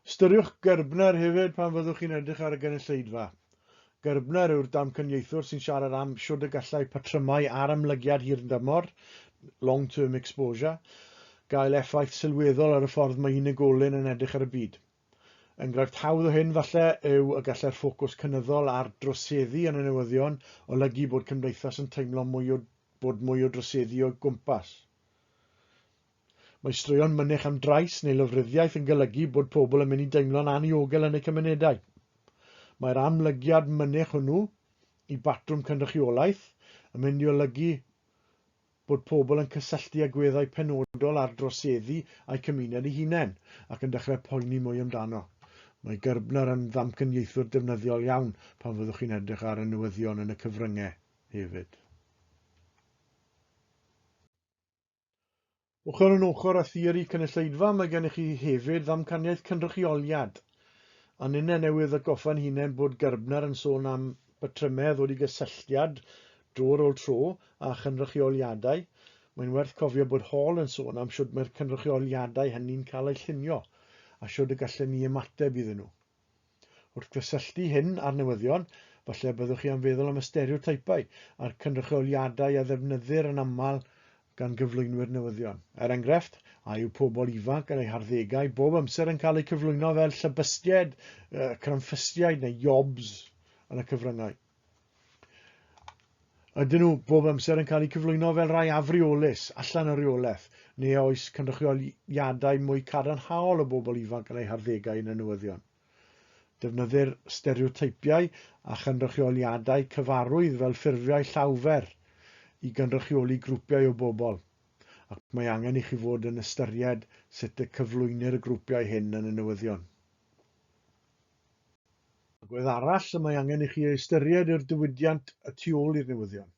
Ystyriwch Gerbner hefyd pan fyddwch chi'n edrych ar y gynulleidfa. Gerbner yw'r damcaniaethwr sy'n siarad am siwd y gallai patrymau ar amlygiad hirdymor, long-term exposure, gael effaith sylweddol ar y ffordd mae unigolyn yn edrych ar y byd. Enghraifft hawdd o hyn, falle, yw y gallai'r ffocws cynyddol ar droseddu yn y newyddion olygu bod cymdeithas yn teimlo mwy o bod mwy o droseddu o'i gwmpas. Mae straeon mynych am drais neu lofruddiaeth yn golygu bod pobl yn mynd i deimlo'n anniogel yn eu cymunedau. Mae'r amlygiad mynych hwnnw i batrwm cynrychiolaeth yn mynd i olygu bod pobl yn cysylltu agweddau penodol ar droseddu a'u cymuned eu hunain, ac yn dechrau poeni mwy amdano. Mae Gerbner yn ddamcaniaethwr defnyddiol iawn pan fyddwch chi'n edrych ar y newyddion yn y cyfryngau hefyd. Ochr yn ochr â theori cynulleidfa, mae gennych chi hefyd ddamcaniaeth cynrychioliad. A ninne newydd atgoffa'n hunain bod Gerbner yn sôn am batrymau a ddod i gysylltiad dro ar ôl tro â chynrychioliadau, mae'n werth cofio bod Hall yn sôn am shwd mae'r cynrychioliadau hynny'n cael eu llunio, a shwd y gallen ni ymateb iddyn nhw. Wrth gysylltu hyn â'r newyddion, falle y byddwch chi am feddwl am y stereoteipau a'r cynrychioliadau a ddefnyddir yn aml gan gyflwynwyr newyddion. Er enghraifft, a yw pobl ifanc yn eu harddegau bob amser yn cael eu cyflwyno fel llybystiaid, cramffystiaid neu yobs yn y cyfryngau? Ydyn nhw bob amser yn cael eu cyflwyno fel rhai afreolus, allan o reolaeth, neu a oes cynrychioliadau mwy cadarnhaol o bobl ifanc yn eu harddegau yn y newyddion? Defnyddir stereoteipiau a chynrychioliadau cyfarwydd fel ffurfiau llawfer i gynrychioli grwpiau o bobl, ac mae angen i chi fod yn ystyried sut y cyflwynir y grwpiau hyn yn y newyddion. Agwedd arall y mae angen i chi ei ystyried yw'r diwydiant y tu ôl i'r newyddion.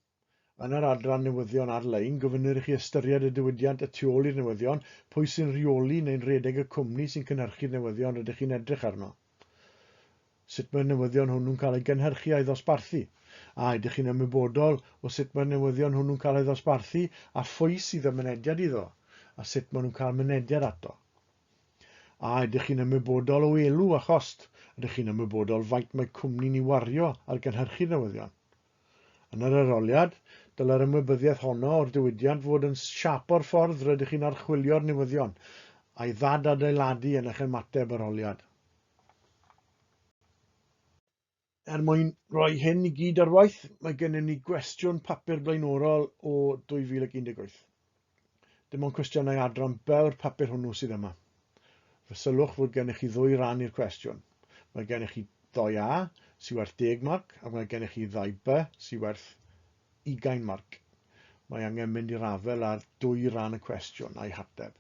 Yn yr adran Newyddion Ar-lein, gofynnir i chi ystyried y diwydiant y tu ôl i'r newyddion, pwy sy'n rheoli neu'n rhedeg y cwmni sy'n cynhyrchu'r newyddion rydych chi'n edrych arno. Sut mae'r newyddion hwnnw'n cael ei gynhyrchu a'i ddosbarthu? A ydych chi'n ymwybodol o sut mae'r newyddion hwnnw'n cael ei ddosbarthu a phwy sydd â mynediad iddo, a sut maen nhw'n cael mynediad ato? A ydych chi'n ymwybodol o elw a chost? Ydych chi'n ymwybodol faint mae cwmni'n ei wario ar gynhyrchu'r newyddion? Yn yr arholiad, dylai'r ymwybyddiaeth honno o'r diwydiant fod yn siapo'r ffordd rydych chi'n archwilio'r newyddion a'i ddad-adeiladu yn eich ymateb arholiad. Er mwyn rhoi hyn i gyd ar waith, mae gennym ni gwestiwn papur blaenorol o 2018. Dim ond cwestiynau adran B o'r papur hwnnw sydd yma. Fe sylwch fod gennych chi ddwy ran i'r cwestiwn. Mae gennych chi ddoi A, sy'n werth 10 marc, ac mae gennych chi ddau B, sy'n werth 20 marc. Mae angen mynd i'r afael ar dwy ran y cwestiwn a'i hateb.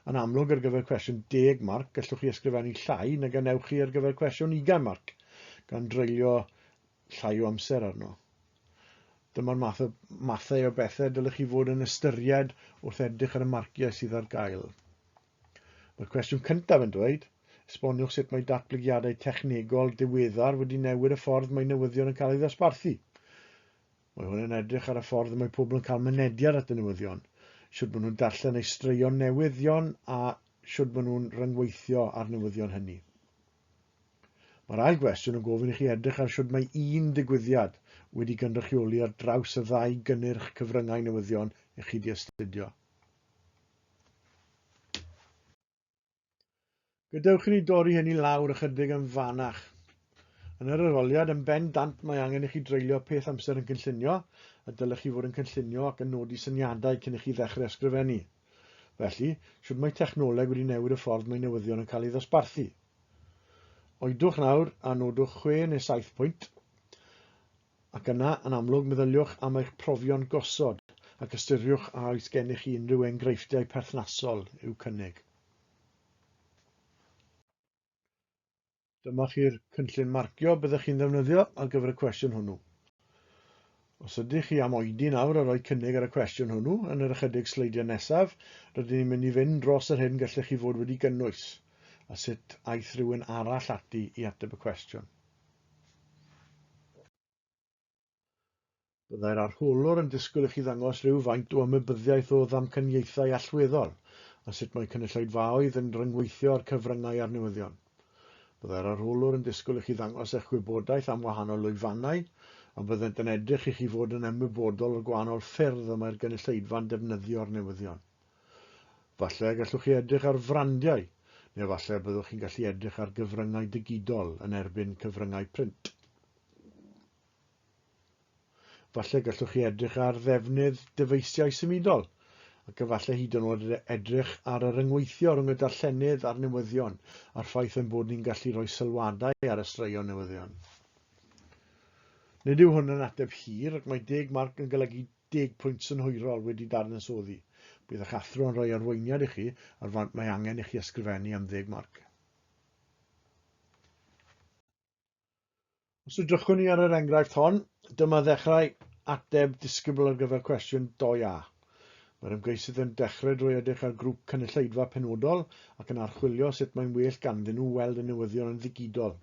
Yn amlwg, ar gyfer cwestiwn deg marc, gallwch chi ysgrifennu llai nag a wnewch chi ar gyfer cwestiwn ugain marc, gan dreulio llai o amser arno. Dyma'r math o, mathau o bethau dylech chi fod yn ystyried wrth edrych ar y marciau sydd ar gael. Mae'r cwestiwn cyntaf yn dweud, esboniwch sut mae datblygiadau technegol diweddar wedi newid y ffordd mae newyddion yn cael ei ddosbarthu. Mae hwn yn edrych ar y ffordd y mae pobl yn cael mynediad at y newyddion, shwt maen nhw'n darllen eu straeon newyddion a shwt maen nhw'n rhyngweithio â'r newyddion hynny. Mae'r ail gwestiwn yn gofyn i chi edrych ar shwt mae un digwyddiad wedi gynrychioli ar draws y ddau gynnyrch cyfryngau newyddion i chi 'di astudio. Gadewch i ni dorri hyn i lawr ychydig yn fanach. Yn yr arholiad, yn bendant mae angen i chi dreulio peth amser yn cynllunio, a dylech chi fod yn cynllunio ac yn nodi syniadau cyn i chi ddechrau ysgrifennu. Felly, shwt mae technoleg wedi newid y ffordd mae newyddion yn cael ei ddosbarthu? Oedwch nawr a nodwch chwe neu saith pwynt. Ac yna, yn amlwg, meddyliwch am eich profion gosod ac ystyriwch a oes gennych chi unrhyw enghreifftiau perthnasol i'w cynnig. Dyma chi'r cynllun marcio byddech chi'n ddefnyddio ar gyfer y cwestiwn hwnnw. Os ydych chi am oedi nawr a rhoi cynnig ar y cwestiwn hwnnw yn yr ychydig sleidiau nesaf, rydyn ni'n mynd i fynd dros yr hyn gallech chi fod wedi gynnwys a sut aeth rhywun arall ati i ateb y cwestiwn. Byddai'r arholwr yn disgwyl i chi ddangos rhyw faint o ymwybyddiaeth o ddamcaniaethau allweddol a sut mae cynulleidfaoedd yn rhyngweithio â'r cyfryngau a'r newyddion. Byddai'r arholwr yn disgwyl i chi ddangos eich gwybodaeth am wahanol lwyfannau, a byddent yn edrych i chi fod yn ymwybodol o'r gwahanol ffyrdd y mae'r gynulleidfa'n defnyddio'r newyddion. Falle y gallwch chi edrych ar frandiau, neu falle y byddwch chi'n gallu edrych ar gyfryngau digidol yn erbyn cyfryngau print. Falle gallwch chi edrych ar ddefnydd dyfeisiau symudol, ac efallai hyd yn oed edrych ar y rhyngweithio rhwng y darllenydd a'r newyddion, a'r ffaith ein bod ni'n gallu rhoi sylwadau ar y straeon newyddion. Nid yw hwn yn ateb hir ac mae deg marc yn golygu deg pwynt synhwyrol wedi dadansoddi. Bydd eich athro yn rhoi arweiniad i chi ar faint mae angen i chi ysgrifennu am ddeg marc. Os edrychwn ni ar yr enghraifft hon, dyma ddechrau ateb disgybl ar gyfer cwestiwn 2A. Mae'r ymgeisydd yn dechrau drwy edrych ar grŵp cynulleidfa penodol ac yn archwilio sut mae'n well ganddyn nhw weld y newyddion yn ddigidol.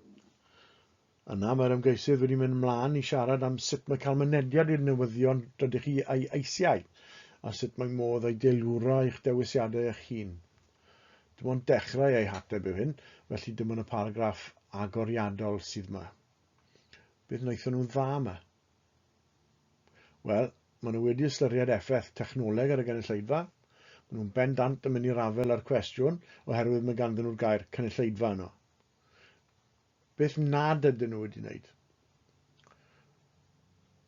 Yna, mae'r ymgeisydd wedi mynd ymlaen i siarad am sut mae cael mynediad i'r newyddion rydych chi ei eisiau, a sut mae modd ei deilwra i'ch dewisiadau eich hun. Dim ond dechrau eu hateb yw hyn, felly dim ond y paragraff agoriadol sydd yma. Beth wnaethon nhw'n dda yma? Wel, maen nhw wedi ystyried effaith technoleg ar y gynulleidfa. Maen nhw'n bendant yn mynd i'r afael â'r cwestiwn oherwydd mae ganddyn nhw'r gair cynulleidfa yno. Beth nad ydyn nhw wedi wneud?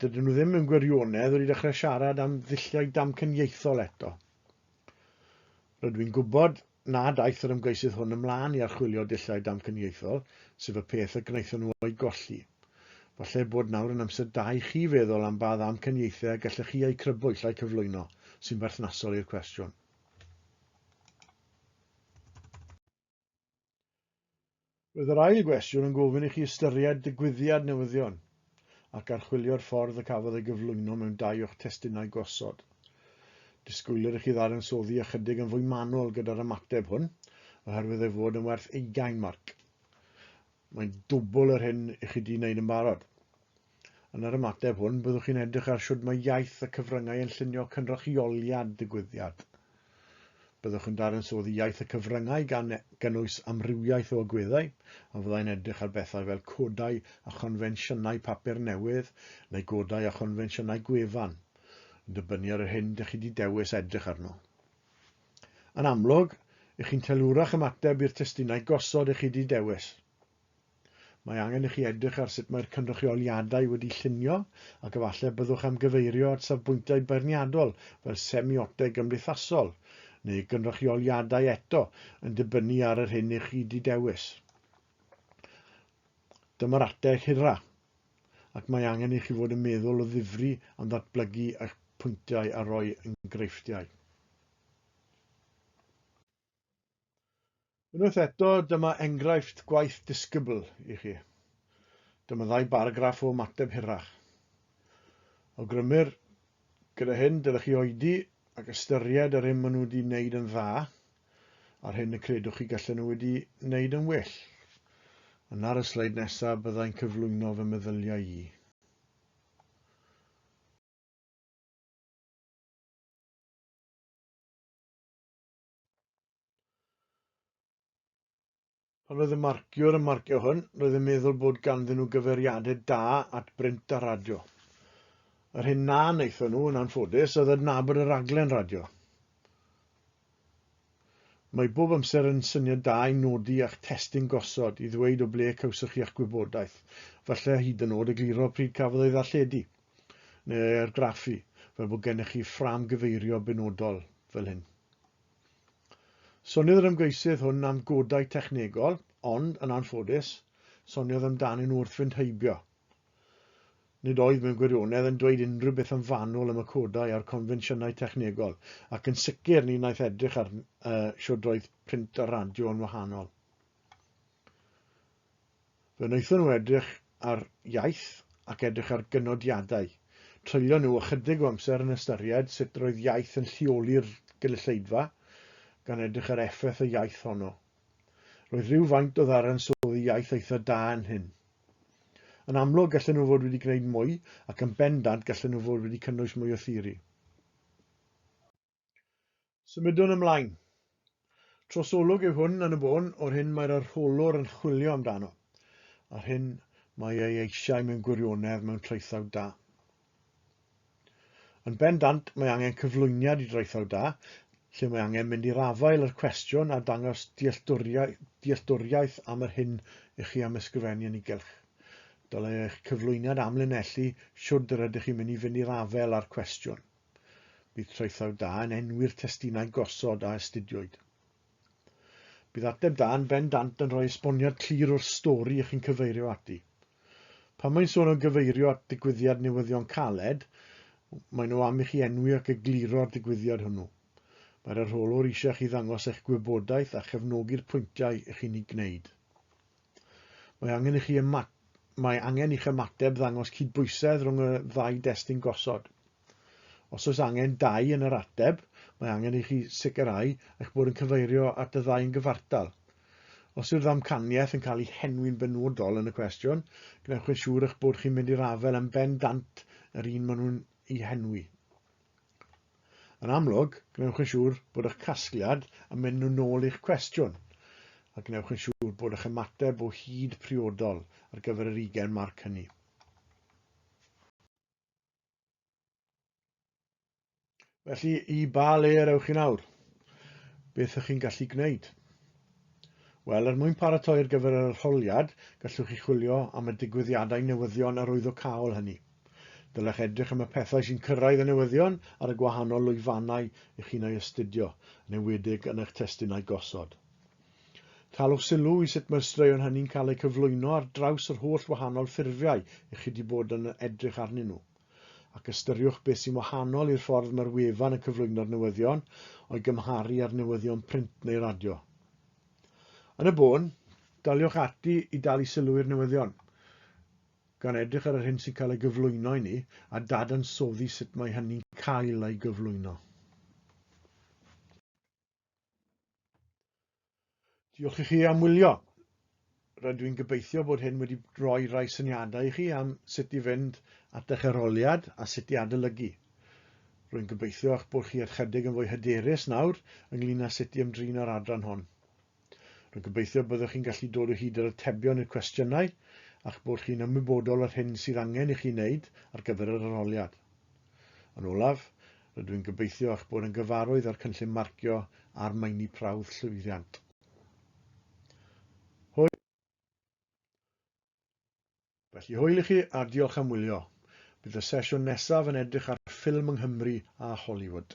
Dydyn nhw ddim mewn gwirionedd wedi dechrau siarad am ddulliau damcaniaethol eto. Rydw i'n gwybod nad aeth yr ymgeisydd hwn ymlaen i archwilio dulliau damcaniaethol, sef y peth y gwnaethon nhw o'i golli. Falle bod nawr yn amser da i chi feddwl am ba ddamcaniaethau y gallech chi eu crybwyll a'u cyflwyno sy'n berthnasol i'r cwestiwn. Roedd yr ail gwestiwn yn gofyn i chi ystyried digwyddiad newyddion ac archwilio'r ffordd y cafodd ei gyflwyno mewn dau o'ch testunau gosod. Disgwylir i chi ddadansoddi ychydig yn fwy manwl gyda'r ymateb hwn, oherwydd ei fod yn werth ugain marc. Mae'n dwbl yr hyn i chi 'di wneud yn barod. Yn yr ymateb hwn, byddwch chi'n edrych ar shwd mae iaith y cyfryngau yn llunio cynrychioliad digwyddiad. Byddwch yn dadansoddi iaith y cyfryngau gan gynnwys amrywiaeth o agweddau, a fyddai'n edrych ar bethau fel codau a chonfensiynau papur newydd neu godau a chonfensiynau gwefan, yn dibynnu ar yr hyn dych chi 'di dewis edrych arno. Yn amlwg, ych chi'n teilwra'ch ymateb i'r testunau gosod ych chi 'di dewis. Mae angen i chi edrych ar sut mae'r cynrychioliadau wedi llunio ac efallai byddwch am gyfeirio at safbwyntiau beirniadol fel semioteg gymdeithasol neu gynrychioliadau eto yn dibynnu ar yr hyn i chi 'di dewis. Dyma'r ateb hira ac mae angen i chi fod yn meddwl o ddifri am ddatblygu eich pwyntiau a rhoi enghreifftiau. Unwaith eto, dyma enghraifft gwaith disgybl i chi. Dyma ddau baragraff o ymateb hirach. Awgrymir gyda hyn, dylech chi oedi ac ystyried yr hyn maen nhw wedi wneud yn dda a'r hyn y credwch chi gallen nhw wedi wneud yn well. Yna ar y sleid nesaf byddai'n cyflwyno fy meddyliau i. Pan oedd y marciwr yn marcio hwn, roedd yn meddwl bod ganddyn nhw gyfeiriadau da at brint a radio. Yr hyn na wnaethon nhw, yn anffodus, oedd adnabod y raglen radio. Mae bob amser yn syniad da i nodi eich testun gosod i ddweud o ble cawsoch chi eich gwybodaeth, falle hyd yn oed egluro pryd cafodd ei ddarlledu, neu ei argraffu, fel bod gennych chi ffrâm gyfeirio benodol fel hyn. Soniodd yr ymgeisydd hwn am godau technegol, ond, yn anffodus, soniodd amdanyn nhw wrth fynd heibio. Nid oedd mewn gwirionedd yn dweud unrhyw beth yn fanwl am y codau a'r confensiynau technegol, ac yn sicr ni wnaeth edrych ar uh, shwd roedd print a radio yn wahanol. Fe wnaethon nhw edrych ar iaith ac edrych ar gynodiadau. Treulion nhw ychydig o amser yn ystyried sut roedd iaith yn lleoli'r gynulleidfa, gan edrych ar effaith y iaith honno. Roedd rhyw faint o ddadansoddi iaith eitha da yn hyn. Yn amlwg, gallen nhw fod wedi gwneud mwy, ac yn bendant gallen nhw fod wedi cynnwys mwy o theori. Symudwn ymlaen. Trosolwg yw hwn yn y bôn o'r hyn mae'r arholwr yn chwilio amdano, a'r hyn mae ei eisiau mewn gwirionedd mewn traethawd da. Yn bendant, mae angen cyflwyniad i draethawd da, lle mae angen mynd i'r afael â'r cwestiwn a dangos dealltwriaeth am yr hyn ych chi am ysgrifennu yn ei gylch. Dylai eich cyflwyniad amlinellu shwd yr ydych chi'n mynd i fynd i'r afael â'r cwestiwn. Bydd traethawd da yn enwi'r testunau gosod a astudiwyd. Bydd ateb da yn bendant yn rhoi esboniad clir o'r stori ych chi'n cyfeirio ati. Pan mae'n sôn am gyfeirio at ddigwyddiad newyddion caled, maen nhw am i chi enwi ac egluro'r digwyddiad hwnnw. Mae'r arholwr eisiau chi ddangos eich gwybodaeth a chefnogi'r pwyntiau ych chi'n eu gwneud. Mae angen i chi Mae angen i'ch ymateb ddangos cydbwysedd rhwng y ddau destun gosod. Os oes angen dau yn yr ateb, mae angen i chi sicrhau eich bod yn cyfeirio at y ddau yn gyfartal. Os yw'r ddamcaniaeth yn cael ei henwi'n benodol yn y cwestiwn, gwnewch yn siŵr eich bod chi'n mynd i'r afael yn bendant yr un maen nhw'n ei henwi. Yn amlwg, gwnewch yn siŵr bod eich casgliad yn mynd yn ôl i'ch cwestiwn, a gwnewch yn siŵr bod eich ymateb o hyd priodol ar gyfer yr ugain marc hynny. Felly, i ba le yr ewch chi nawr? Beth ych chi'n gallu gwneud? Wel, er mwyn paratoi ar gyfer yr arholiad, gallwch chi chwilio am y digwyddiadau newyddion arwyddocaol hynny. Dylech edrych am y pethau sy'n cyrraedd y newyddion ar y gwahanol lwyfannau ych chi'n eu astudio, yn enwedig yn eich testunau gosod. Talwch sylw i sut mae'r straeon hynny'n cael eu cyflwyno ar draws yr holl wahanol ffurfiau ych chi wedi bod yn edrych arnyn nhw. ac ystyriwch beth sy'n wahanol i'r ffordd mae'r wefan yn cyflwyno'r newyddion o'i gymharu â'r newyddion print neu radio. Yn y bôn, daliwch ati i dalu sylw i'r newyddion, gan edrych ar yr hyn sy'n cael ei gyflwyno i ni a dadansoddi sut mae hynny'n cael ei gyflwyno. Diolch i chi am wylio. Rydw i'n gobeithio bod hyn wedi rhoi rhai syniadau i chi am sut i fynd at eich arholiad a sut i adolygu. Rwy'n gobeithio eich bod chi ychydig yn fwy hyderus nawr ynglyn â sut i ymdrin â'r adran hon. Rwy'n gobeithio byddwch chi'n gallu dod o hyd i'r atebion i'r cwestiynau a'ch bod chi'n ymwybodol o'r hyn sydd angen i chi wneud ar gyfer yr arholiad. Yn olaf, Rydw i'n gobeithio eich bod yn gyfarwydd â'r cynllun marcio a'r meini prawf llwyddiant. Hwyl! Felly hwyl i chi a diolch am wylio. Bydd y sesiwn nesaf yn edrych ar ffilm yng Nghymru a Hollywood.